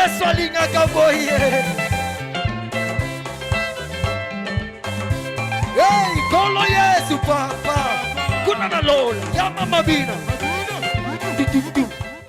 Yesu alingaka boye. Hey, Nkolo Yesu papa, kuna na lola ya mama bina.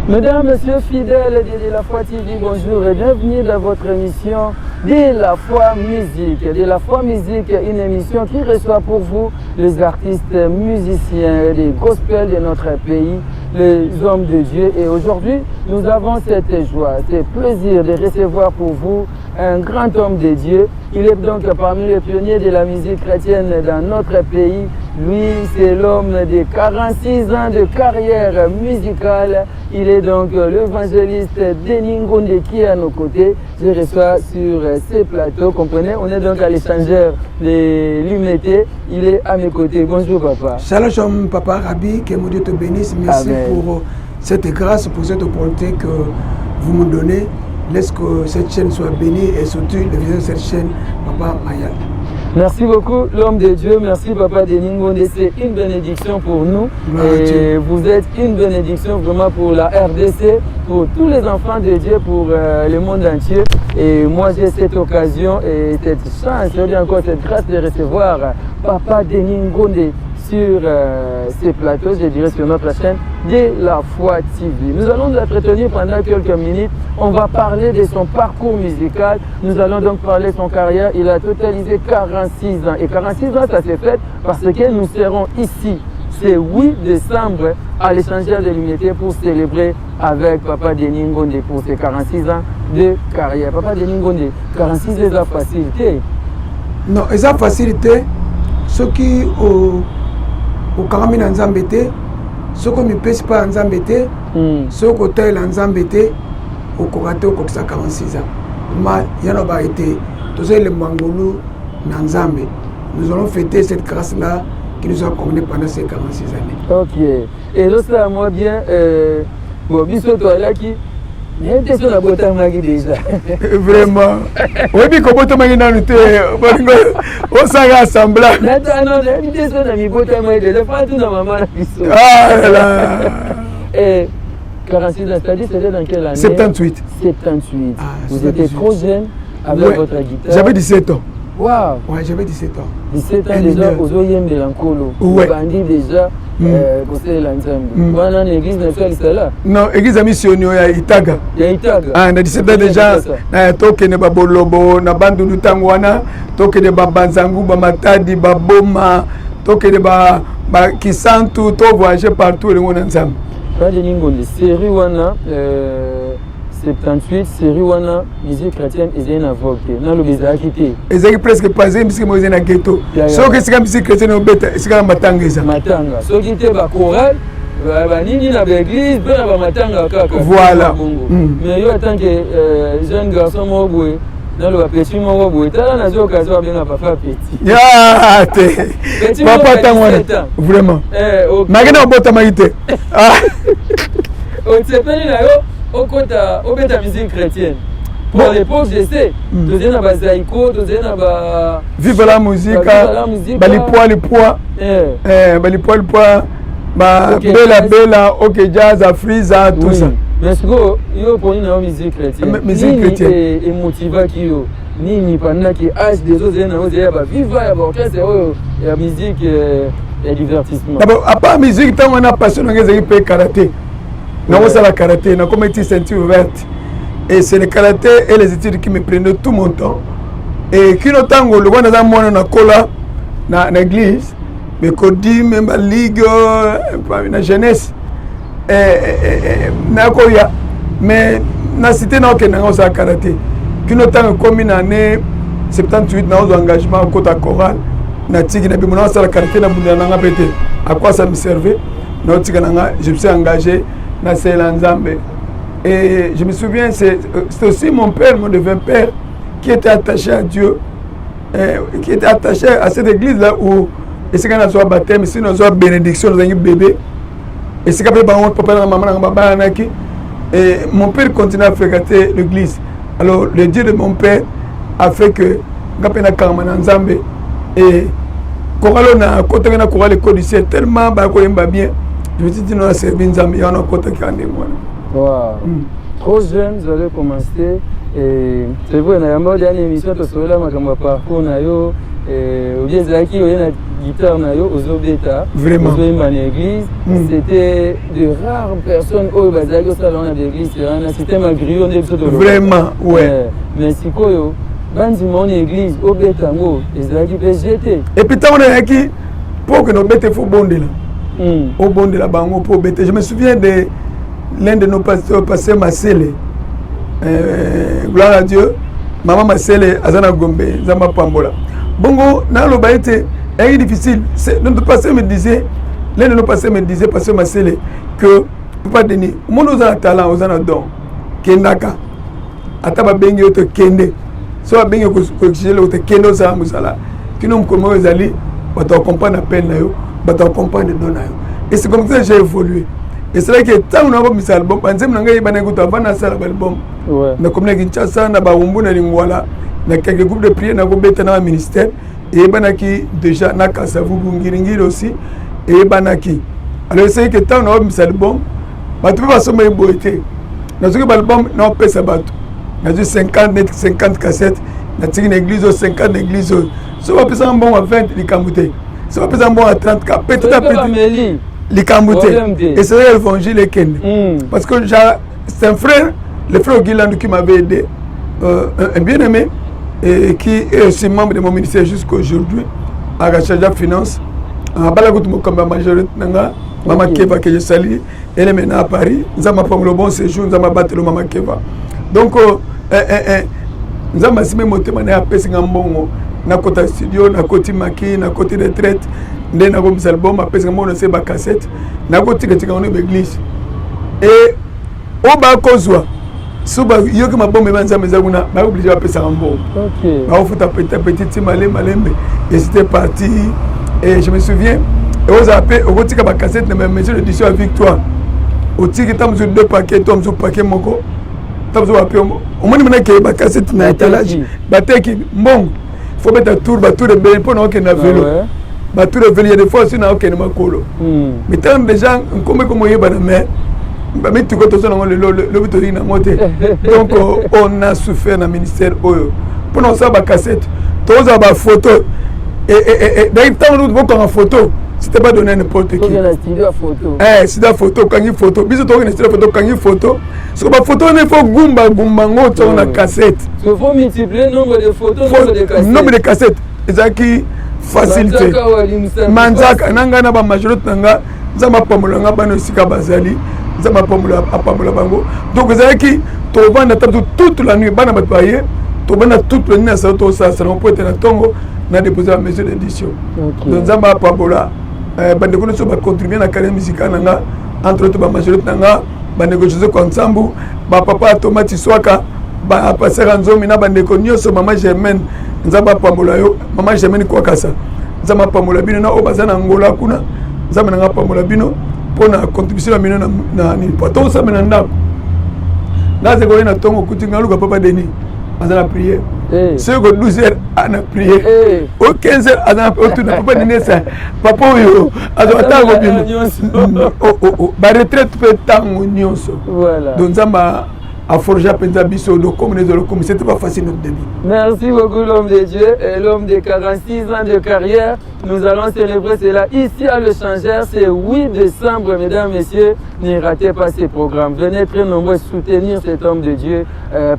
Mesdames, Messieurs fidèles de La Foi TV, bonjour et bienvenue dans votre émission De la Foi Musique. De la Foi Musique, une émission qui reçoit pour vous les artistes musiciens des gospels de notre pays, les hommes de Dieu. Et aujourd'hui, nous avons cette joie, ce plaisir de recevoir pour vous un grand homme de Dieu. Il est donc parmi les pionniers de la musique chrétienne dans notre pays. Lui, c'est l'homme de 46 ans de carrière musicale. Il est donc l'évangéliste Denis Ngonde qui est à nos côtés. Je reçois sur ces plateaux. Comprenez, on est donc à l'échangeur de l'Unité. Il est à mes côtés. Bonjour papa. Shalom, shalom papa Rabbi, que mon Dieu te bénisse. Merci Amen. pour cette grâce, pour cette opportunité que vous me donnez. Laisse que cette chaîne soit bénie et surtout le vision de cette chaîne, Papa Mayal. Merci beaucoup, l'homme de Dieu. Merci, Papa Denis Ngonde. C'est une bénédiction pour nous. Gloire à Et Dieu. vous êtes une bénédiction vraiment pour la RDC, pour tous les enfants de Dieu, pour le monde entier. Et moi, j'ai cette occasion et cette chance, je dis encore cette grâce de recevoir Papa Denis Ngonde sur ces plateaux, je dirais sur notre chaîne de la Foi TV. Nous allons nous entretenir pendant quelques minutes. On va parler de son parcours musical. Nous allons donc parler de son carrière. Il a totalisé 46 ans. Et 46 ans, ça s'est fait parce que nous serons ici, ce 8 décembre, à l'échangeur de l'unité pour célébrer avec Papa Denis Ngonde pour ses 46 ans de carrière. Papa Denis Ngonde, 46 ans, c'est facilité. Non, eza facilité. Soki okangami na Nzambe te, soki omipesi mpa ya Nzambe te, soki otalela Nzambe te, okoka te okokisa 46 ans. Ma yana ba ete toza elembo ya ngolu na Nzambe. Nous allons fêter cette grâce là qui nous a accompagnés pendant ces 46 années. Ok. Et là, ça, moi bien, bon, biso toalaki, nayebi te so nabotamaki déjà. Vraiment, oyebi kobotamaki nanu te, bolingo osala semblant. Natano, nayebi te so na mibotamaki déjà, fa tuna mama na biso. Ah là là. Et 46 ans, c'est-à-dire c'était dans quelle année? 78. 78. Ah, Vous 78. étiez trop jeune avec votre guitare. J'avais 17 ans. Waouh. Ouais, j'avais 17 ans. 17 ans Un déjà, mineur. ozoyembela Nkolo. Ouais. Obandi déjà kosalela Nzambe. Wana na église na biso ya Lisala? Non, église ya mission ya Itaga. Ya Itaga. Ah, na 17 ans déjà, na tokende babolobo na Bandundu ntango wana, tokende babanzangu, bamatadi, baboma, tokende ba Kisantu, to voyager partout elongo na Nzambe. Papa Denis Ngonde, série wana 78, série wana musique chrétienne ezali na vogue te, naloba ezalaki te. Ezalaki presque pas, ezalaki misiki moko ezali na ghetto. Ya. Soki esika musique chrétienne obeta, esika na matanga eza. Matanga, soki te bachoral, banini na baeglise mpe na bamatanga kaka. Voilà. Bongo. Mais yo, en tant que jeune garçon moko boye, naloba petit moko boye, tala nazwi occasion abenga papa petit. Ya te. Petit Papa moko ya ntango wana 17 ans. Vraiment. Ok. Make na obotamaki te. Ah. Osepeli na yo okota obeta musique chrétienne? Pour Bon. l'époque, je sais, tozali na bazaiko, tozali na ba Vive la musique. Vive la musique. Balipwa lipwa. Balipwa lipwa, ba Ok, Bela Jazz. Bela, OK Jazz, Afrisa, tout ça. Mais sikoyo yo oponi na yo musique chrétienne. Musique Nini chrétienne. Emotivaki yo? Nini pendant que âge des ozali na yo, ozali ya baviva, ya baorchestre oyo ya musique ya divertissement? D'abord, à part musique, ntango wana passion na ngai ezalaki mpe karaté. Nakosala karaté, nakomaki ti ceinture verte, et c'est le karaté et les études qui me prenaient tout mon temps. Et kino ntango lokwa naza mwana, nakola na église mekodime, baligue na jeunesse, nakoya, mais na cité naokende nanga osala karaté. Kino ntango ekomi na année 78, naozwa engagement akota chorale, natiki na bimo, naosala karaté, na bundela nanga mpe te. À quoi ça me servait? Naotika nanga, je me suis engagé nasalela Nzambe. Et je me souviens, c'est aussi mon père, mon devin père, qui était attaché à Dieu, qui était attaché à cette église là où esika nazwa baptême, esi nazwa bénédiction, nazangi bébé, esika mpe bango papa nanga, mama nanga babalanaki. Et mon père continue à fréquenter l'église. Alors le Dieu de mon père a fait que nga mpe nakangama na Nzambe. Et chorale oyo nakotaki na chorale Écho du Ciel, tellement bakoyemba bien, je me suis dit non, naservi Nzambe, yango nakotaki kaka ndenge wana. Wow. Trop jeune, vous avez commencé. Et c'est vrai, na yamba dernière émission tosolola makambo ya parcours na yo, obi ezalaki oye na guitare na yo, ozobeta, ozoyemba na église. C'était de rares personnes oyo bazalaki kosala wana na église wana, système ya griot nde biso toloba. Vraiment, ouais. Mais sikoyo bandima wana église obeta yango, ezalaki mpe jete. Et puis ntango nayaki mpo okende obete, faut obondela, obondela bango mpo obete. Je me souviens de l'un de nos pasteurs, pasteur Masele, gloire à Dieu, mama Masele aza na Gombe, Nzambe apambola. Bongo naloba ete eyaki difficile. Notre pasteur me disait, l'un de nos pasteurs me disait, pasteur Masele, que papa Denis, omoni, oza na talent, oza na don, kendaka, ata babengi yo te, kende. So babengi koexige eloko te, kende, osala mosala kino mokolo moko ezali bato bacomprendre appel na yo, bato bacomprendre don na yo. Et c'est comme ça j'ai évolué. Esalaki ntango nakobimisa album, banzembo na ngai eyebanaki kutu avant nasala baalbum. Nakomi na Kinshasa, na Barumbu, na Lingwala, na quelques groupes de prière, nakobeta na baministère, eyebanaki déjà. Na Kasavubu, Ngiringiri aussi eyebanaki. Alors esalaki ntango nakobimisa album, bato mpe basomba boye te. Nazoki baalbum, naopesa bato, nazwi 50 net 50 cassette, natiki na église oyo, 50 na église oyo. So bapesaka mbongo ya 20, likambo te. So bapesaka mbongo ya 30 ka petit à petit, likambo te. Esalaki évangile ekende, parce que c'est un frère, le frère Guilandou, qui m'avait aidé, un bien-aimé et qui est aussi membre de mon ministère jusqu'à aujourd'hui, akacharge finance, abala kutu mokambo ya majorité na nga, mama Keva, que je salue. Elle est maintenant à Paris. Nzambe apambola, bon séjour, Nzambe abatelo mama Keva. Donc Nzambe asimbi motema na ye, apesi nga mbongo, nakota studio, nakoti maki, nakoti retraite nde nakomisa album. Apesi nga mbongo, nase bacassette, nakotikatika ngo baeglise e oyo bakozwa. So bayoki mabombe ba Nzambe eza kuna, baoblige bapesaka mbongo, bakofuta petit à petit, ti malembe malembe, et c'était parti. Et je me souviens, ozala mpe okotika bacassette na maison d'édition ya Victoire, otiki ta mosusu deux paquet to mosusu paquet moko, ta mosusu bape omoni mona ke bacassette na étalage, bateki mbongo. Faut beta tour, batour ebele mpo na okende na vélo, batour ebele ya des fois aussi na okende makolo. Mais ntango déjà nkombo ekomi oyebana, mais bamituka toza nango lelo, lobi tolingi nango te. Donc on a souffert na ministère oyo mpona kosala bacassette, tozala bafoto. Ntango bokanga photo, c'était pas donné à n'importe qui. Studio photo, okangi photo, biso tokokende studio photo, okangi photo, soki bafoto wana, ifo gumba gumba ngo, otiango na cassette. Faut multiplier nombre de photos, nombre de cassettes. Nombre de cassettes ezalaki facilité. Manzaka na ngai na bamajorité na nga, Nzambe apambola nga bana esika bazali, Nzambe apambola bango. Donc ezalaki tovanda ta toute la nuit, bana bato baye, tovanda toute la nuit na salon, tosalasala mpo ete na ntongo na déposé ba maison d'édition. Donc Nzambe apambola bandeko nyonso bacontribue na carrière musicale na nga, entre autres bamajorité na nga, bandeko José Kwansambu, bapapa Tomati Swaka, bapasera Nzomi na bandeko nyonso, mama Germaine, Nzambe apambola yo, mama Germaine Kwakasa, Nzambe apambola bino na oyo baza na Ngola kuna. Nzambe na nga apambola bino mpo na contribution na bino na nini, po tosame na ndako. Naze koye na ntongo, okuti nga luka papa Denis aza na prière, soki ko 12 heures ana prière, o 15 heures aza na otuna papa Denis esa papa oyo azwa ntango bino baretraite mpe ntango nyonso. Donc Nzambe a forgé mpenza biso lokomo na lokomo. C'était pas facile, notre début. Merci beaucoup, l'homme de Dieu et l'homme de 46 ans de carrière. Nous allons célébrer cela ici à l'Échangeur. C'est 8 décembre, mesdames, messieurs. Ne ratez pas ces programmes. Venez très nombreux soutenir cet homme de Dieu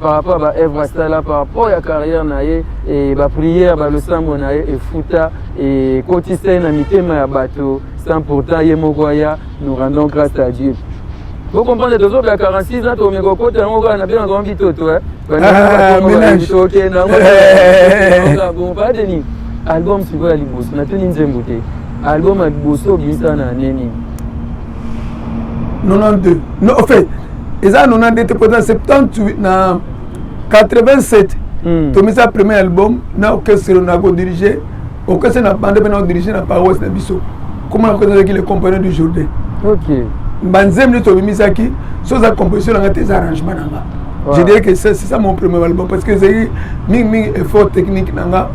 par rapport à œuvre asala, par rapport à la carrière na ye et ba prière, ba losambo na ye efuta et kotisa na mitema ya bato sans pourtant ye moko aya. Nous rendons grâce à Dieu. Vous comprenez, toujours ya 46 ans, tomeka kokota yango kaka na bengaka bitoto. Tokende yango. Bon, pa Denis, album sikoyo ya liboso, natuni nzembo te, album ya liboso obimisa na nini? 92. Non, en fait eza 92 te, po na 78, na 87 tomisa premier album na orchestre na kodirige, orchestre na bande mpe na kodirige na paroisse na biso. Komona orchestre ezalaki Les Compagnons du Jourdain. Banzembo nde tobimisaki, so eza composition na nga te, eza arrangement na nga. Je dirais que c'est ça mon premier album, parce que ezalaki mingimingi effort technique na nga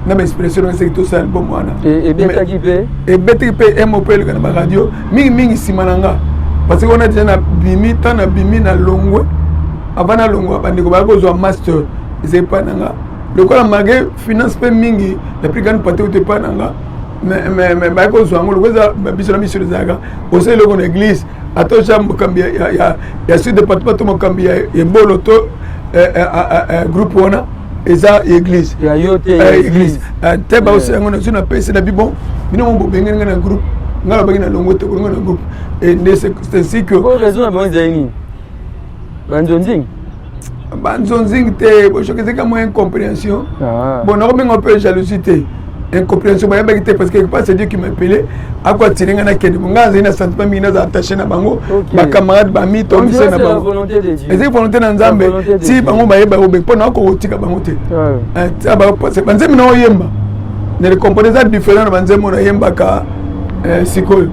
na bainspiration na nga. Eseki tosala album wana. Ebetaki mpe? Ebetaki mpe, mop eleka na baradio mingimingi nsima na nga. Parce que wana deja nabimi, ntango nabimi na longwe, avant nalongwa bandeko baya kozwa master eza epai na nga, lokola malgré finance mpe mingi la plus grande partie outi epai na nga, mais baya kozwa yango lokola eza biso na biso ezalaka osala eloko na église, ata oza mokambi ya sud département to mokambi ya ebolo to groupe wana, eza église. Ya yo te. Église te, baosala yango nazwi, napesi na bibon, bino mo bobengeli ngai na groupe, ngai nalobaki na longo te, kolongo na groupe, et nde c'est ainsi que Po raison na bango ezali nini? Banzonzingi? Banzonzingi te, bosoki ezalaki mwa incompréhension. Ah. Bon, nakobenga mpe jalousie te, incompréhension, bayebaki te, parce que quelque part c'est Dieu qui m'appelait, ako atire ngai nakende. Bo ngai azali na sentiment mingi, naza attaché na bango, bacamarade bami tomise na C'est la bango. volonté de Dieu. Ezali volonté na Nzambe. La volonté de Ti Dieu. bango bayeba obe mpo na kokotika bango te. Tia banzembo na oyemba na le compone eza différent na banzembo nayembaka sikoyo.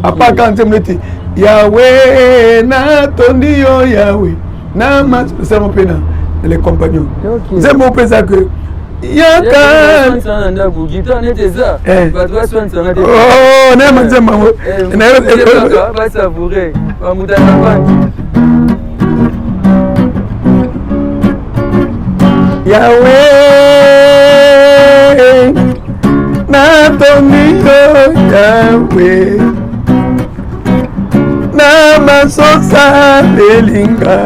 Apart kaka nzembo neti "Yawe natondi yo, Yawe na masalama" mpe na les compagnons. Nzembo mpe eza ke yaka. Baswanisana na ndako, guitare neti eza. Bato baswanisana te. Oh, nayeba nzembo yango. Kaka basavoure bamuta na banki. Yawe natondi yo, Yawe na masosa elinga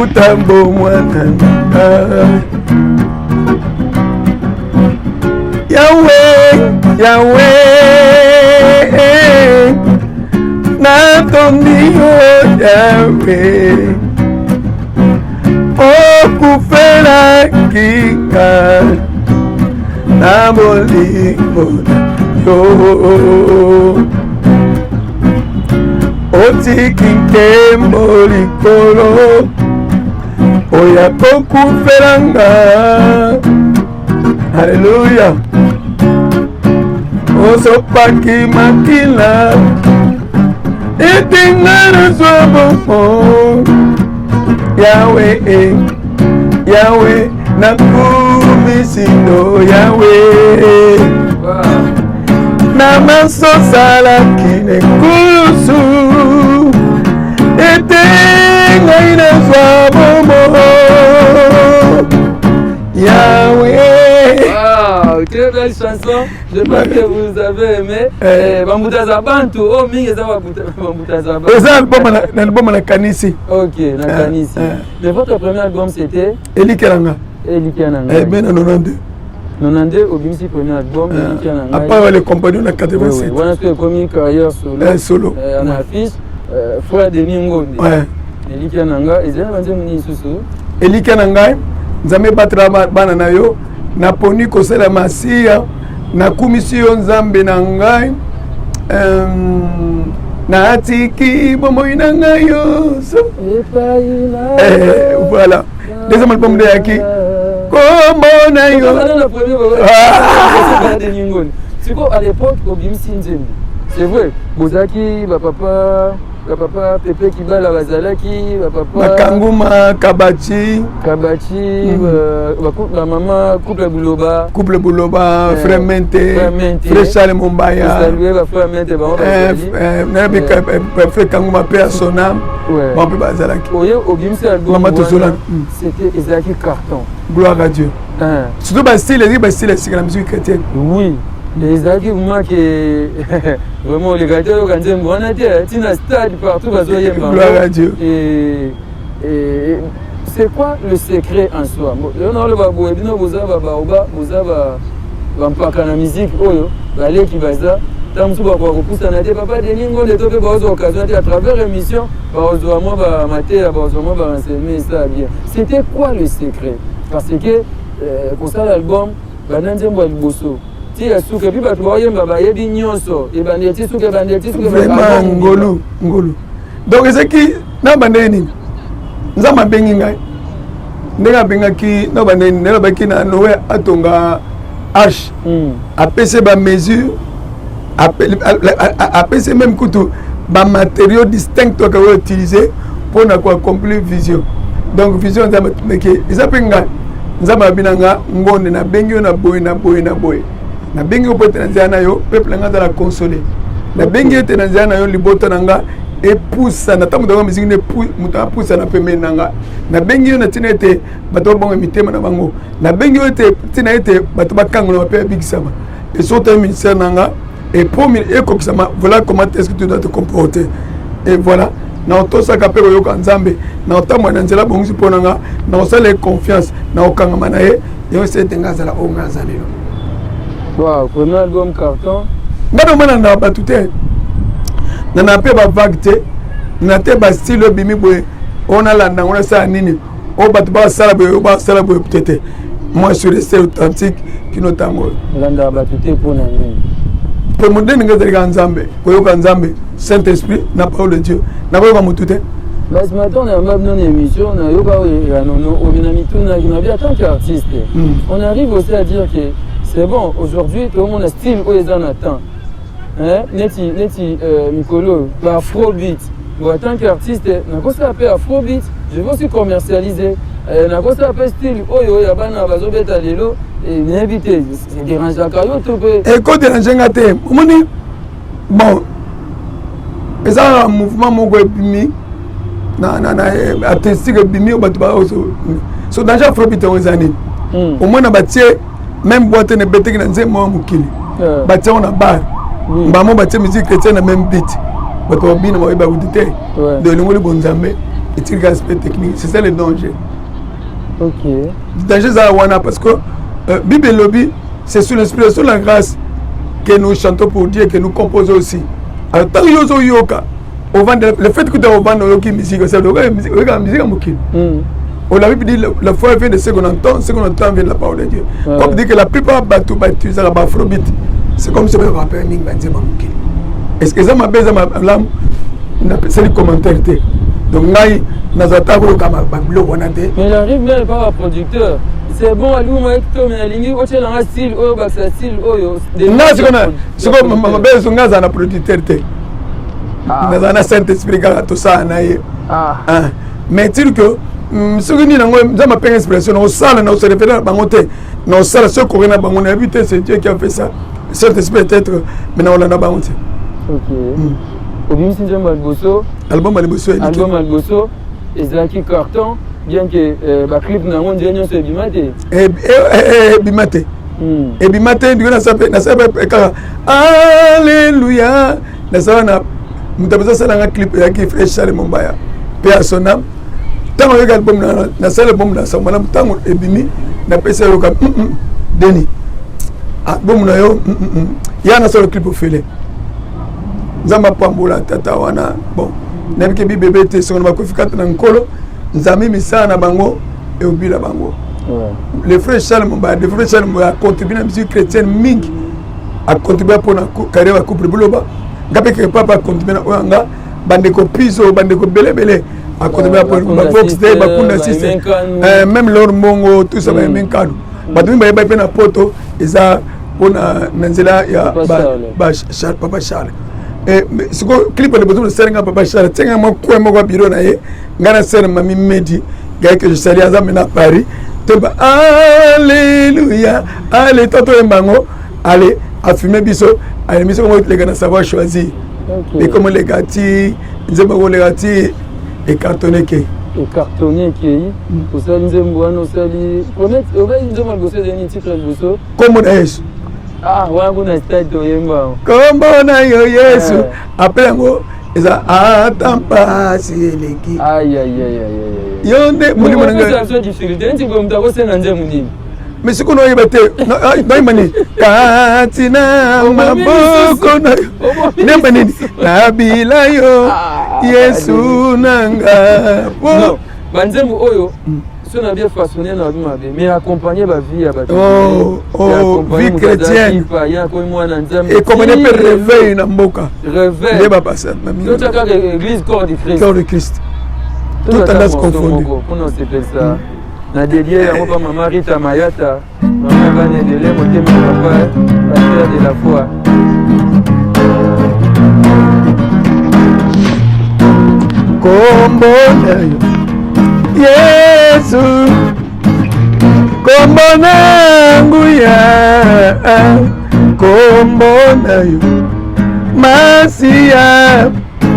utambo mwana nga, Yawe, Yawe natondi yo, Yawe okufelaki nga na bolingo na yo, otiki nkembo likolo oya kokufela nga, aleluya, osopaki makila ete nga nazwa bomoi, Yawe, eh, Yawe nakumisi yo, Yawe na masosalaki nekulusu ete ngai nazwa bomoi, Yawe. Wow, très belle chanson. Je pense que vous avez aimé. Bambuta za bantu. Oh, mingi eza bambuta za bantu. Eza album na album na kanisi. Ok, na kanisi. Mais votre premier album, c'était? Elikia na nga. Elikia na ngai. Bien na 92. 92 obimisi premier album Elikia na ngai. Après les compagnons na 87. Wana soki ekomi carrière solo. Solo. En affiche, frère Denis Ngonde. Elikia na ngai ezali na banzembo nini lisusu? Elikia na ngai, Nzambe ebatela bana na yo, naponi kosala masiya, nakumisi yo Nzambe na ngai, natiki bomoi na ngai nyonso. Epai na Voilà, deuxième album nde eyaki kombo na yo. Na premier baba Denis Ngonde, siko à l'époque obimisi nzembo, c'est vrai, bozalaki bapapa, bapapa Pepe Kibala bazalaki, bapapa Bakanguma Kabachi. Kabachi, bamama couple Buloba. Couple Buloba. Frère Mente. Frère Mente. Frère Charles Mombaya. Salue bafrère Mente, bango bazali. Nayebi frère Kanguma mpe ya Sonam. Bango mpe bazalaki. Oye obimisi album Mama wana, Tozola. C'était, ezalaki carton. Gloire à Dieu. Surtout bastyle, ezalaki bastyle ya sika na musique chrétienne. Oui, ezalaki vraiment ke vraiment oleka te oyoka nzembo wana te, ntina stade partout bazoyemba. Gloire à Dieu. Et c'est quoi le secret en soi? Bon, lelo naoloba boye, bino boza babaoba, boza bampaka na musique oyo, baleki baza ntango mosusu bakoka kopusana te, papa Denis Ngonde, to mpe bazwa occasion te. À travers émission bazwa mwa bamateya, bazwa mwa barenseignement, esala bien. C'était quoi le secret? Parce que kosala album banda nzembo ya liboso ti ya suka, et puis bato baoyemba, bayebi nyonso, ebandeli ti suka, ebandeli ti suka. Vraiment ngolu, ngolu. Donc ezalaki na bandenge nini Nzambe abengi ngai, ndenge abengaki na bandenge nini, nalobaki na Noé atonga arche, apesi bamesure, apesi même kutu bamatériaux distinct oyo akoki utiliser mpona koaccomplir vision. Donc vision Nzambe atumeki eza mpe ngai. Nzambe abi na nga: "Ngonde, nabengi yo na boye, na boye, na boye, nabengi yo po ete na nzela na yo peuple na ngai azala consolé." Nabengi ete na nzela na yo libota na nga epusana, ntango moto yango miziki nde moto apusana pembeni na nga. Nabengi yo na ntina ete bato babonga mitema na bango. Nabengi yo ete ntina ete bato bakangolama mpe babikisama. Esota ministère na nga et po ekokisama, voilà comment est-ce que tu dois te comporter. Et voilà, na otosaka mpe koyoka Nzambe, na otambola na nzela bongisi mpo na nga, na osala ye confiance, na okangama na ye, yango esi ete nga azala oyo nga aza lelo. Wow, premier album carton. Nga nomona na bato te, na na mpe bavague te, na te bastyle oyo ebimi boye, oyo nalanda yango nasala nini, oyo bato basala boye, oyo basala boye te te. Moi, je suis resté authentique kino ntango oyo. Olandaka bato te mpo na nini? Mpe modele ndenge ezali kaka Nzambe, koyoka Nzambe, Saint Esprit na parole de Dieu, nakoyoka motu te. Basi matin na yamba bino na émission, nayoka oyo obina mitunaki na bi en tant qu'artiste, on arrive aussi à dire que c'est bon, aujourd'hui toomona style oyo eza na temps, hein, neti neti mikolo ba afrobeat. Bon, en tant qu'artiste, nakosala mpe afrobeat, je veux aussi commercialiser, nakosala mpe style oyo ya bana bazobeta lelo. Nayebi te, dérangeaka yo to mpe? Ekoderange nga te. Omoni, bon, eza kaka mouvement moko ebimi na artistique, ebimi oyo bato baoso so danger. Afrobeat yango eza nini? Omona batie même boîte na ebeteki na nzembo ya mokili, batie yango na bar, mbamo batie musique chrétienne na même beat, bato babina, bayeba kuti te. Donc elongoli bonzambe, etikaka aspect technique. C'est ça le danger. Danger eza wana, parce que Bible elobi, c'est sous l'inspiration de la grâce que nous chantons pour Dieu, que nous composons aussi. Alors ntango yo ozoyoka, ovanda, le fait que ovanda oyoki musique, oyoka musique ya mokili. La Bible dit: la foi vient de ce qu'on entend, ce qu'on entend vient de la parole de Dieu. Comme dit que la plupart bato batilisaka ba afrobeat, c'est comme si bayokaka mpe mingi banzemba mokili. Est ce que eza mabe, eza malamu? Napesali commentaire te. Donc ngai nazala ta koyoka babiloko wana te. Mais il arrive même pas producteur, c'est bon, aluma to mais nalingi otielanga style oyo, bakisa style oyo. Nga sikoyo, sikoyo mabe ezo, nga azala na producteur te, nazala na Saint Esprit kaka, tosala na ye. Mais tire que soki nini yango, Nzambe apenga inspiration na osala, na ose référer na bango te, na osala soki koke na bango, nayebi te. C'est Dieu qui a fait ça, Saint Esprit peut-être, mais na olanda bango te. Ok, obimisi nzembo ya liboso. Album ya liboso. Album ya liboso ezalaki carton, bien que baclip na yango nzela nyonso ebima te. Ebima te, ebima te. Ndenge nasala mpe kaka alleluya, nasala na moto apenza asalanga clip, eyaki frère Charles Mombaya mpe ya son âme. Ntango oyoki album, nasala album na sango malamu, ntango ebimi, napesi ayoka deni album na yo ya nasala clip ofele. Nzambe apambola tata wana. Bon, nayebi ke bibebe te, songo na bakofi kati na Nkolo. Nzambe misala na bango eobila bango. Le frère Charles Mombaya, le frère Charles Mombaya acontribue na musique chrétienne mingi, acontribue mpona carrière ya couple Buloba. Nga mpe quelque part mpe acontribue na oyo nga, bandeko Piso, bandeko belebele acontribue, bavox te, bakunda sise, même lor mbongo, tout ça, bayemi nkanu, bato mingi bayeba mpe na poto, eza mpona na nzela ya papa Charles. Sikoyo clip ya liboso nasalinga, papa Charles tienga mwa coin moko ya bureau na ye, ngai nasala mami Medi ngai que je salue, aza mena Paris, toyemba alleluya, ale to toyemba yango, ale afilme biso, alemi biso kongo leka na Savoir Choisir, ekomo leka ti nzembo koleka ti ecartonne ke. Ecartonne ekei. Osali nzembo wana, osali obali nzembo ya liboso, ezali titre ya liboso? Kombo na Yesu. Ah, wana kuna stade toyemba. Kombo na yo Yesu. Apres yango eza ata mpasi eleki yo nde molimo na ngai. Difficulté neti boye, moto akosenga nzembo nini? Mais sikoyo noyeba te, noyeba nini kati na maboko na yo, nayeba nini nabila yo Yesu na nga. Banzembo oyo so na bien façonné na mabe, mais accompagner ba vie ya bato. Oh, vie chrétienne. Ya komi mwana Nzambe. Ekomane mpe réveil na mboka. Réveil. Nde bapasa. Totia kaka église Corps du Christ. Corps du Christ, tout tendance confondue. Mpona osepelisa, na dédie yango mpa mama Rita Mayata, mama bana ebele, motema papa pasteur de la foi. Kombo na yo Yesu, kombo na nguya, kombo na yo. Masiya,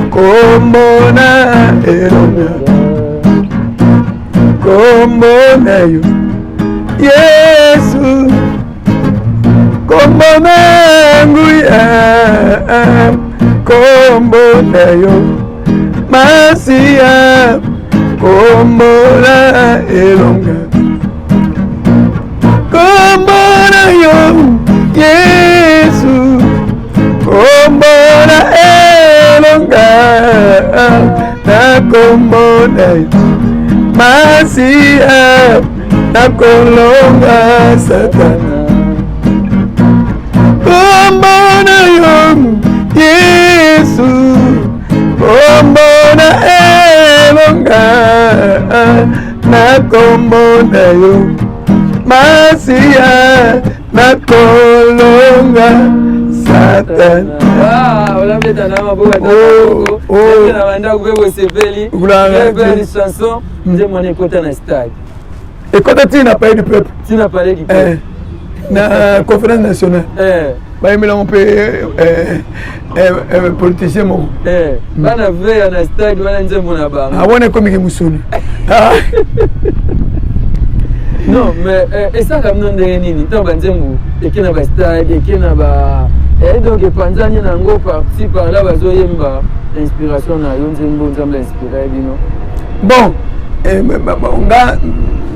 kombo na elonga, kombo na yo Yesu, kombo na nguya, kombo na yo Masiya, kombo na elonga, kombo na yo Yesu, kombo na elonga, na kombo na yo Masiya, nakolonga Satana, kombo na yo Yesu, kombo na elonga, na kombo na yo Masiya, nakolonga Satana. Ah, olabeta na maboko. Oh, oh. Na bandako mpe bosepeli. Gloire à Très belle Dieu. chanson. Nzembo wana ekota na stade. Ekota ntina na Palais du Peuple. Ntina Palais du Peuple. Eh, na conférence nationale. Bayembelango mpe politicien moko. Bana veya na stade wana nzembo na bango. Ah, wana ekomiki mosuni. Non, mais esalaka bino ndenge nini ntango banzembo eke na bastade, eke na ba donc epanzani nango par-ci par-là, bazoyemba inspiration na yo, nzembo Nzambe inspire bino? Bon, nga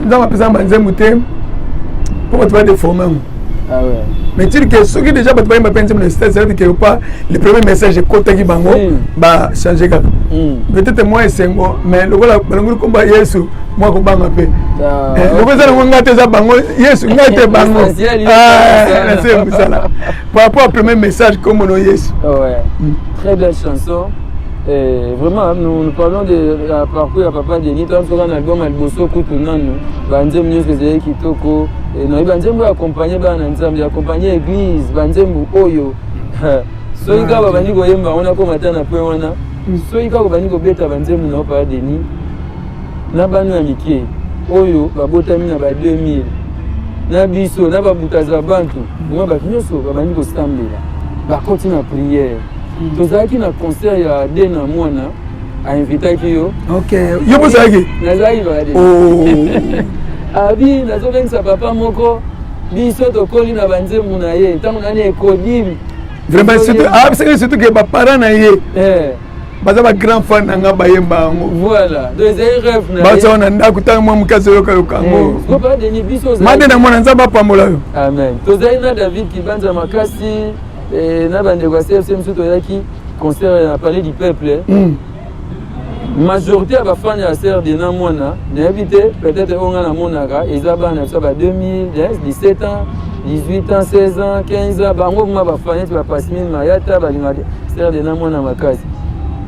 Nzambe apesaka banzembo te mpo bato badeforme yango. Ah ouais. Mais tire que soki déjà bato bayemba mpe nzembo na stade, c'est-à-dire que pas le premier message ekotaki bango, bachange kaka. Peut-être mwa esengo, mais lokola balongoli nkombo ya Yesu, mwa kobanga mpe. Loko eza nango ngai te, eza bango. Yesu ngai te, bango. Essentiel, Yesu Ah, mosala. nase mosala par rapport à premier message, kombo no Yesu. Ouais. Très belle chanson. Et vraiment, nous, nous parlons de la parcours ya Papa Denis. Toi, nous avons un album ya liboso kutu nanu. Banzembo nyonso ezali kitoko. Nayebi banzembo oyo accompagné bana Nzambe, accompagné église, banzembo oyo soki kaka babandi koyemba wana, koma ata na point wana, soki kaka obandi kobeta banzembo na yo, Papa Denis, na bana ya mike oyo babotami na ba 2000, na biso na babutaza bantu, vraiment bato nyonso babandi kosambela, bakoti na prière. Tozalaki na concert ya de na mwana ainvitaki yo. Ok, yo bozalaki? Nazalaki, Papa Denis. Oh. Abi nazobengisa papa moko, biso tokoli na banzembo na ye ntango nani ekodimi. Vraiment, surtout abisaki, surtout ke baparent na ye baza bagrand fan na nga, bayemba yango. Voilà, donc ezali rêve na ye. Baza wana ndako ntango mwa moke azoyokayoka yango. Siko Papa Denis, biso ozalaki- Made na mwana, Nzambe apambola yo. Amen. Tozali na David Kibanza makasi, na bandeko ya CFC mosusu, toyaki concert na Palais du Peuple. Majorité ya bafani ya sœur Dena mwana, nayebi te, peut-être oyo nga namonaka eza bana biso ba 2000, 17 ans, 18 ans, 16 ans, 15 ans. Bango ma bafani neti bapasmine mayata, balingaka sœur Dena mwana makasi.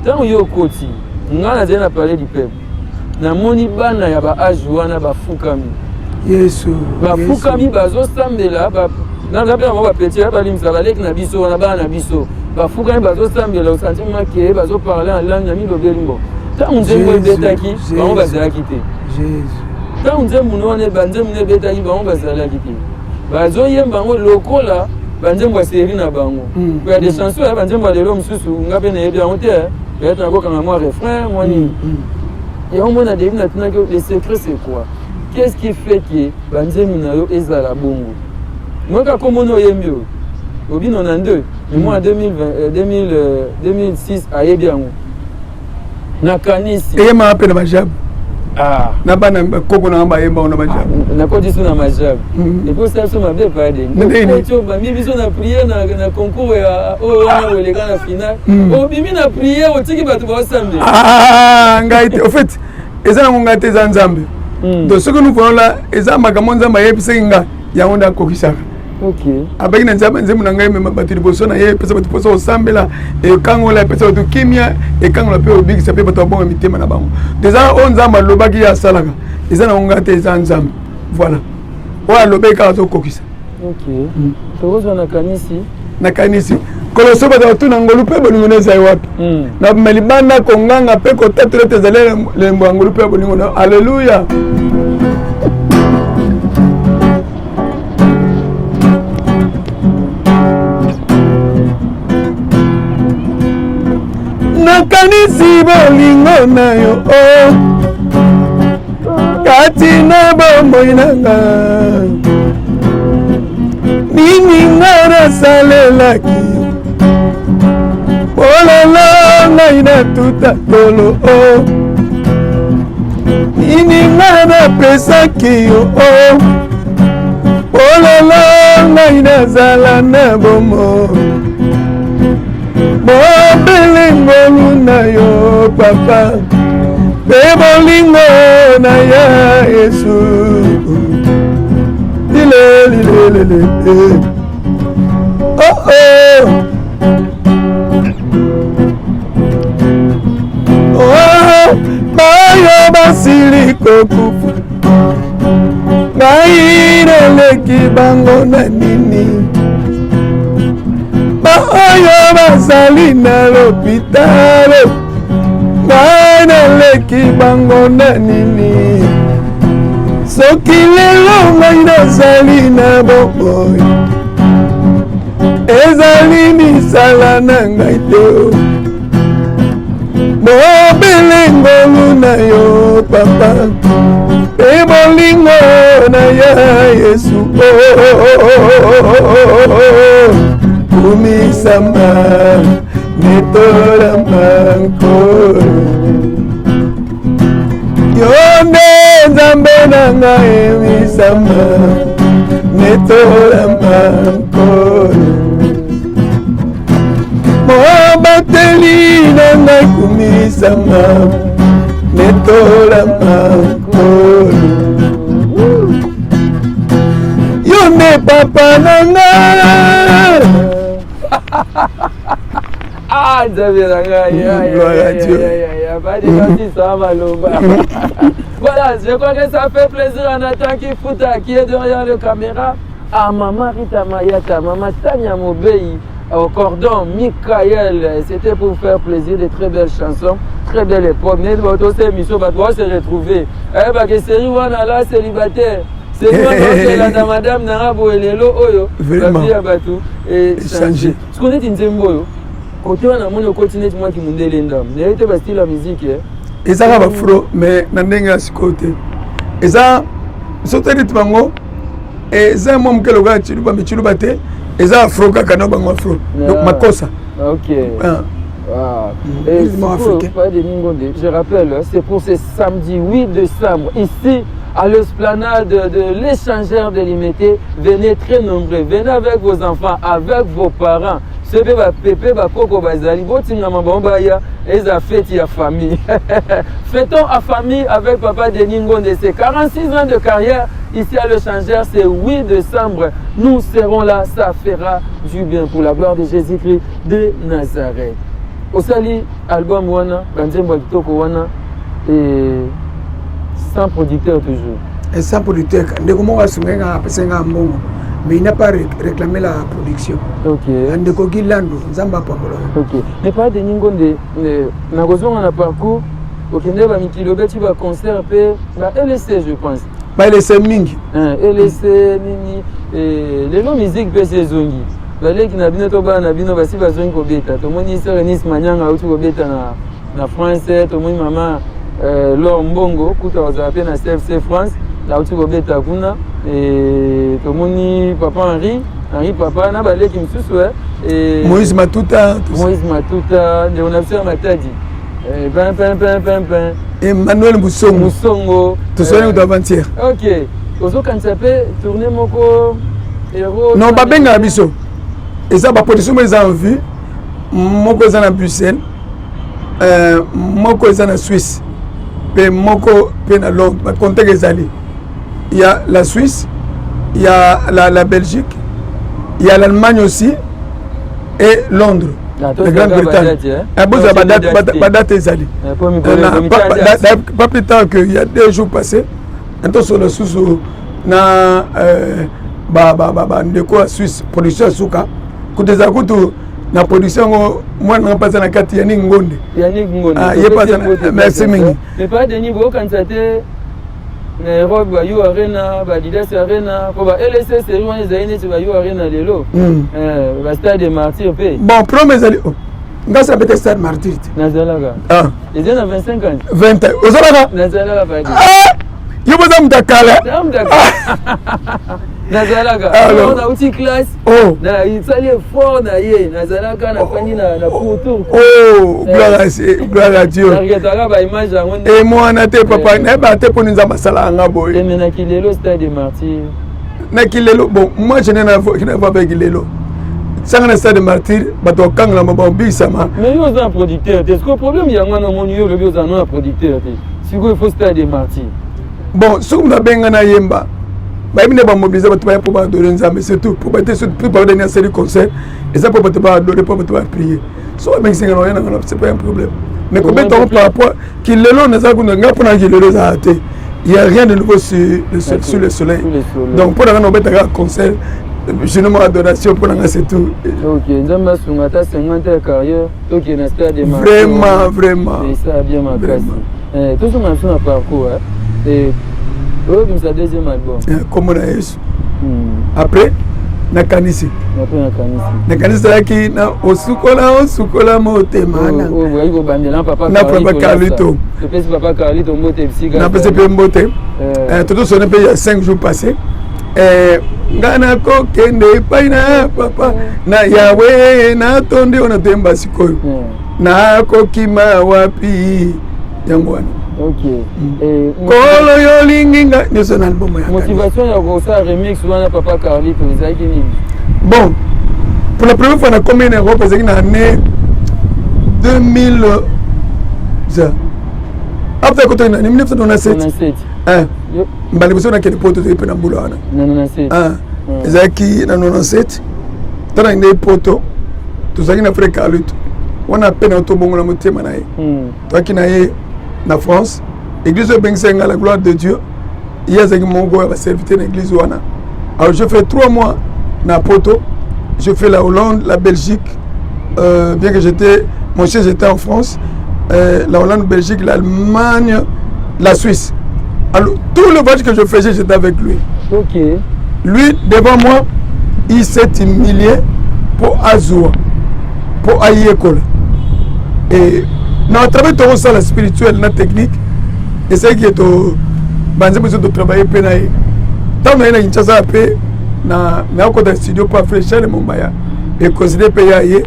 Ntango yo okoti, nga nazali na Palais du Peuple, namoni bana ya baage wana bafukami. Yesu. Bafukami, bazosambela. Naza mpe yango, bapetits balimisa, baleki na biso wana, bana na biso bafukami, bazosambela, osanti make bazoparle en langue na milobeli. Mbo ntango nzembo ebetaki, bango bazalaki te. Ntango nzembo wana, banzembo no ebetaki, bango bazalaki te. Bazoyemba yango lokola banzembo ya série na bango. Ya des chansons ya banzembo ya lelo mosusu, nga mpe nayebi yango te. Peut-être nakokanga mwa refrain, mwa nini. Yango mona début natunaki: le secret, c'est quoi? Qu'est-ce qui fait que banzembo na yo ezala bongo? Moyoka komona oyembi oyo obi 92, mais moi 2020, 2000, 2006 ayebi yango, nakanisi. Eyemaka mpe na bajabe. Na bana bakoko nanga bayemba na bajabe. Nakoti so na majabe, et puis osala biso mabe pade. Okoti, obami biso na prière na concours ya oyo wana oleka na finale, obimi na prière, otiki bato baosambela. Ngai te, au fait eza nango ngai te, eza Nzambe. Donc soki nous voyons là, eza makambo Nzambe ayebisaki nga, yango nde akokisaka. Abaki na Nzambe, nzembo na ngai emema bato liboso na ye, epesa bato mposa kosambela, ekangola, epesa bato kimia, ekangola mpe obikisa mpe bato babonga mitema na bango. Eza oyo Nzambe alobaki, ye asalaka. Eza nango ngai te, eza Nzambe. Voilà, oyo alobaki kaka azokokisa. Tokozwa nakanisi. Nakanisi koloso bato batuna ngolu mpe bolingo na ezali wapi. Na libanda konganga mpe kotatola ete ezali lembo ya ngolu mpe ya bolingo na. Alleluya. Nakanisi bolingo na yo oh. Kati na bomoi na nga nini nga nasalelaki olala ngai natuta tolo o oh. Nini nga napesaki yo o oh. Olala ngai nazala na bomoi Bobele ngolu na yo papa mpe bolingo na ya Yesu lilelilelele oh oh oh bayo basili kokufa ngai naleki bango na nini baoyo bazali na lopitalo ngai naleki bango na nini soki lelo ngai nazali na bomoi ezali misala na ngai te Bobele ngolu na yo papa mpe bolingo na ya Yesu kumisama netolama nkolo yo nde nzambe na ngai emisama netolama nkolo Mobateli na ngai kumisama netolama nkolo yo nde papa na ngai. Ah, Nzambe na ngai. Gloire à Dieu. Maloba. Voilà, je crois que ça fait plaisir à Nathan Kifuta qui est derrière le caméra, à Maman Rita Mayata, Maman Tania Mobei, au cordon Michael. C'était pour faire plaisir, de très belles chansons, très belle époque. Mais bon, cette émission va pouvoir se retrouver. Eh, bah, que série wana là, célibataire. C'est moi qui la madame nanga boye lelo oyo. Vraiment. Ba vie ya bato et Changer. Ce qu'on est nzembo oyo. Côté wana moni okoti neti mwa kimundele ndambo. Nayebi te ba style ya musique. Eh. Ezaka bafro mais na ndenge ya sikoyo te eza soki neti bango eza mwa moke lokola chiluba mais chiluba te eza afro kaka na bango afro donc makosa. Ok. Ah. Ah. Et Musulman africain. Pas de Mingonde. Je rappelle, c'est pour ce samedi 8 décembre, ici à l'esplanade de l'échangeur de Limete. Venez très nombreux, venez avec vos enfants, avec vos parents. Soki ba pepe ba koko bazali botingama bango baya eza fête ya famille. Fêtons à famille avec papa Denis Ngonde. C'est 46 ans de carrière ici à l'échangeur, c'est 8 décembre. Nous serons là, ça fera du bien pour la gloire de Jésus-Christ de Nazareth. Osali album wana, banzembo ya kitoko wana, et sans producteur toujours. Et sans producteur, ndeko moko asungai nga apesai nga mbongo mais il n'a pas réclamé la production. Ok. Ndeko Gilando, Nzambe apambola yo. Ok. Mais pas Denis Ngonde, nakozonga na parcours okende ba mikili obeti ba concert pe ba LSC je pense. Ba LSC mingi. Hein, LSC nini lelo musique pe ezongi. Baleki na bino to bana na bino basi bazongi kobeta. Tomoni sœur Eunice Manyanga auti kobeta na France, tomoni mama Laure Mbongo kuta kozala pe na CFC France, auti kobeta kuna. Et tomoni papa Henri, Henri papa na baleki mosusu et Moïse Matuta, tout ça. Moïse Matuta, ndeko na biso ya Matadi. Pin, pin, pin, pin, pin. Emmanuel Musongo. Musongo. Tosali kutu avant-hier. Ok. Ozokanisa pe tournée moko héros. Non, babengaka biso. Eza ba production moko eza en vue. Moko eza na Bruxelles. Moko eza na Suisse. Pe moko pe na Londres. Ba contact ezali. Il y a la Suisse, il y a la Belgique, il y a l'Allemagne aussi et Londres. Ah, la Grande-Bretagne. Ah, bon, ça va date, ba date ezali. Pas plus tard que il y a 2 jours passés, un sur le sous na ba ba ba ba ndeko ya Suisse production ya suka. Kutu za kutu na production ngo mwana na pasa na kati Yannick Ngonde. Yannick Ngonde. Ah, ye pasa na, merci mingi. Mais pas Denis Bokanisa te na Europe ba U Arena, ba Adidas Arena, po ba LSS série wana ezali neti ba U Arena lelo. Ba Stade des Martyrs pe. Bon, problème ezali oh. Nga se nabeta stade Martyr te. Nazalaka. Ah. Eza na 25 ans. 20 ans. Ozalaka? Nazalaka padi. Ah! Yo boza moto ya kala. Nazalaka. Alors. Nauti classe. Oh. Nasali effort na ye. Nazalaka nafandi na pourtour. Oh, gloire à Dieu. Naregretaka ba image yango. E mwana te papa, nayebaka te mpo nini Nzambe asalaka nga boye. Mais na Kilelo stade de Martyr. Na Kilelo, bon, moi je n'ai rien à voir avec Kilelo. Sanga na stade de Martyr, bato bakangelama babikisama. Mais yo oza producteur te. Sikoyo problème yango wana omoni yo olobi oza na producteur te. Sikoyo il faut stade de Martyr. Bon, soki moto abenga na yemba, bayebi nde bamobilize bato baya mpo baadore Nzambe, surtout mpo bate surtout badani asali concert eza mpo bato baadore, mpo bato baprie. So babengisi nga na oya nanga, c'est pas un problème. Mais kobeta yango par rapport kilelo, naza kuna nga mpona kilelo ezala te. Il y a rien de nouveau sur le soleil. Donc mpo na nga na obetaka concert généralement adoration, mpo na nga c'est tout. Ok, Nzambe asunga ata 50 ya carrière, tokende na stade de Martyr. Vraiment, vraiment. Esala bien makasi. Tozonga biso na parcours oyo obimisa deuxième album. Kombo na Yesu. Après nakanisi. Après nakanisi. Nakanisi ezalaki na osukola osukola motema na oyo kobandela papa. Na papa Carlito. Topesi papa Carlito mbote bisika. Napesi mpe mbote. Totosone mpe ya 5 jours passé. Nga nakokende epai na papa na Yawe, natondi oyo natoyemba sikoyo, nakokima wapi? Yango wana. Ok. Kolo yo olingi nga nyonso na album ya Motivation ya kosala remix wana papa Carlito ezalaki nini? Bon, pour la première fois nakomi na Europe ezalaki na année 2000 après kotaki na 1997. Mbala liboso nakende poto ezalaki mpe na mbula wana, ezalaki na 97. Ntango nakendeki poto, tozalaki na frère Carlito wana mpe na tobongola motema na ye. Toyaki na ye na France, église oyo ebengisaki ngai, La Gloire de Dieu. Ye azalaki moko ya baserviteur na église wana. Alors je fais 3 mois na poto, je fais la Hollande, la Belgique, bien que j'étais mon siège était en France, la Hollande, Belgique, l'Allemagne, la Suisse. Alors tout le voyage que je faisais, j'étais avec lui. Lui devant moi, il s'est humilié pour azwa, pour ayekola. Et na travers tokosala spirituel na technique, esalaki to banzembo biso totravaille mpe na ye. Ntango na ye na Kinshasa mpe nakota studio mpo afrère Charles Mombaya econsidère mpe ya ye